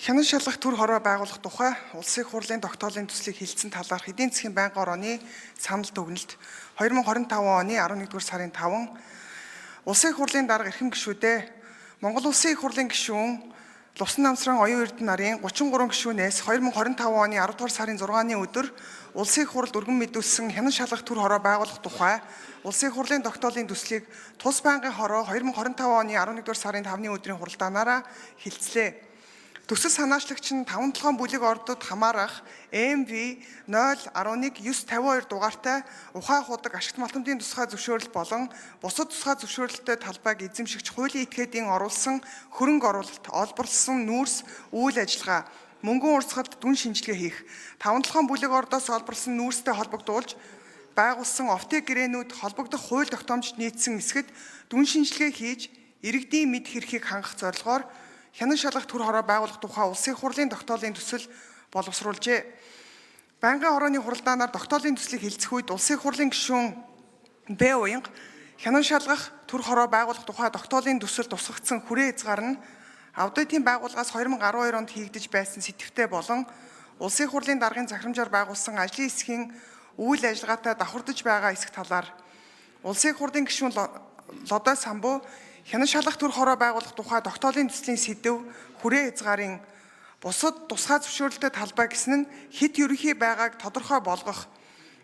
Хянан шалгах төр хороо байгуулах тухай Улсын их хурлын тогтоолын төслийг хилцэн талаарх эдийн засгийн байнгын орооны санал дүгнэлт 2025 оны 11-р сарын 5 Улсын их хурлын дарга эрхэм гишүүдээ, Монгол Улсын их хурлын гишүүн Лувсан намсран оюун эрдэнэ нарын 33 гишүүнээс 2025 оны 10 дугаар сарын 6-ны өдөр Улсын их хурлд өргөн мэдүүлсэн хянан шалгах төр хороо байгуулах тухай Улсын их хурлын тогтоолын төслийг тус байнгын хороо 2025 оны 11 дугаар сарын 5-ны өдрийн хуралдаанаараа хилцлээ. Төсөл санаачлагч нь 5 толгойн бүлэг ордод хамаарах МВ 0.1952 дугаартай ухаан худаг ашигт малтамдын тусгай зөвшөөрөл болон бусад тусгай зөвшөөрлөлтөй талбайг эзэмшигч хуулийн этгээдийн оруулсан хөрөнгө оруулалт, олборлсон нүүрс үйл ажиллагаа, мөнгөн урсгалд дүн шинжилгээ хийх, 5 толгойн бүлэг ордоос олборлсон нүүрстэй холбогдуулж байгуулсан офтик гэрээнүүд холбогдох хууль тогтоомжид нийцсэн эсэхэд дүн шинжилгээ хийж иргэдийн мэд хэрхийг хангах зорилгоор хянан шалгах төр хороо байгуулах тухай Улсын их хурлын тогтоолын төсөл боловсруулжээ. Байнгын хорооны хуралдаанаар тогтоолын төслийг хилцэх үед Улсын их хурлын гишүүн Б уянга хянан шалгах төр хороо байгуулах тухай тогтоолын төсөл тусгагдсан хүрээ хязгаар нь аудитын байгууллагаас 2012 онд хийгдэж байсан сэтвтэй болон Улсын их хурлын даргын захирамжаар байгуулсан ажлын хэсгийн үйл ажиллагаатай давхардаж байгаа хэсэг талаар Улсын их хурлын гишүүн Лодой Самбуу хянан шалгах төр хороо байгуулах тухай тогтоолын төслийн сэдэв хүрээ хязгаарын бусад тусгай зөвшөөрлөлтөй талбай гэсэн нь хэт ерөнхий байгааг тодорхой болгох,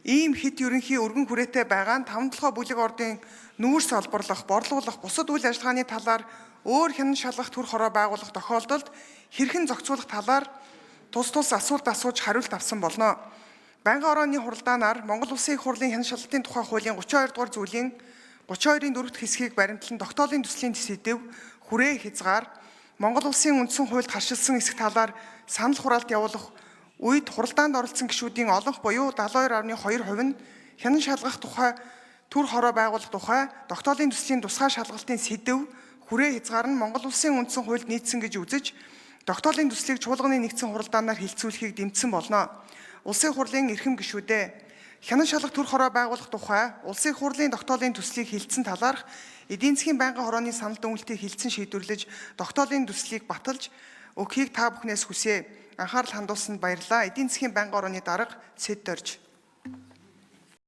ийм хэт ерөнхий өргөн хүрээтэй байгаа нь таван толгой бүлэг ордын нүүрс олборлох, борлуулах, бусад үйл ажиллагааны талаар өөр хянан шалгах төр хороо байгуулах тохиолдолд хэрхэн зохицуулах талаар тус тус асуулт асууж хариулт авсан болно. Байнгын орооны хуралдаанаар Монгол Улсын их хурлын хянан шалгалтын тухай хуулийн 32 дугаар зүйлийн 32-ын 4 дахь хэсгийг баримтлан тогтоолын төслийн сэдэв хүрээ хязгаар Монгол Улсын үндсэн хуульд харшилсан хэсэг талаар санал хураалт явуулах үед хуралдаанд оролцсон гишүүдийн олонх буюу 72.2% нь хянан шалгах тухай төр хороо байгуулах тухай тогтоолын төслийн тусгай шалгалтын сэдэв хүрээ хязгаар нь Монгол Улсын үндсэн хуульд нийцсэн гэж үзэж тогтоолын төслийг чуулганы нэгдсэн хуралдаанаар хилцүүлэхийг дэмжсэн болно. Улсын хурлын эрхэм гишүүдээ, хянан шалгах төр хороо байгуулах тухай Улсын их хурлын тогтоолын төслийг хилцсэн талаарх эдийн засгийн байнгын хорооны санал дүгнэлтийг хилцэн шийдвэрлэж тогтоолын төслийг баталж өгөхийг та бүхнээс хүсье. Анхаарал хандуулсанд баярлалаа. Эдийн засгийн байнгын орооны дарга Сэд Дорж.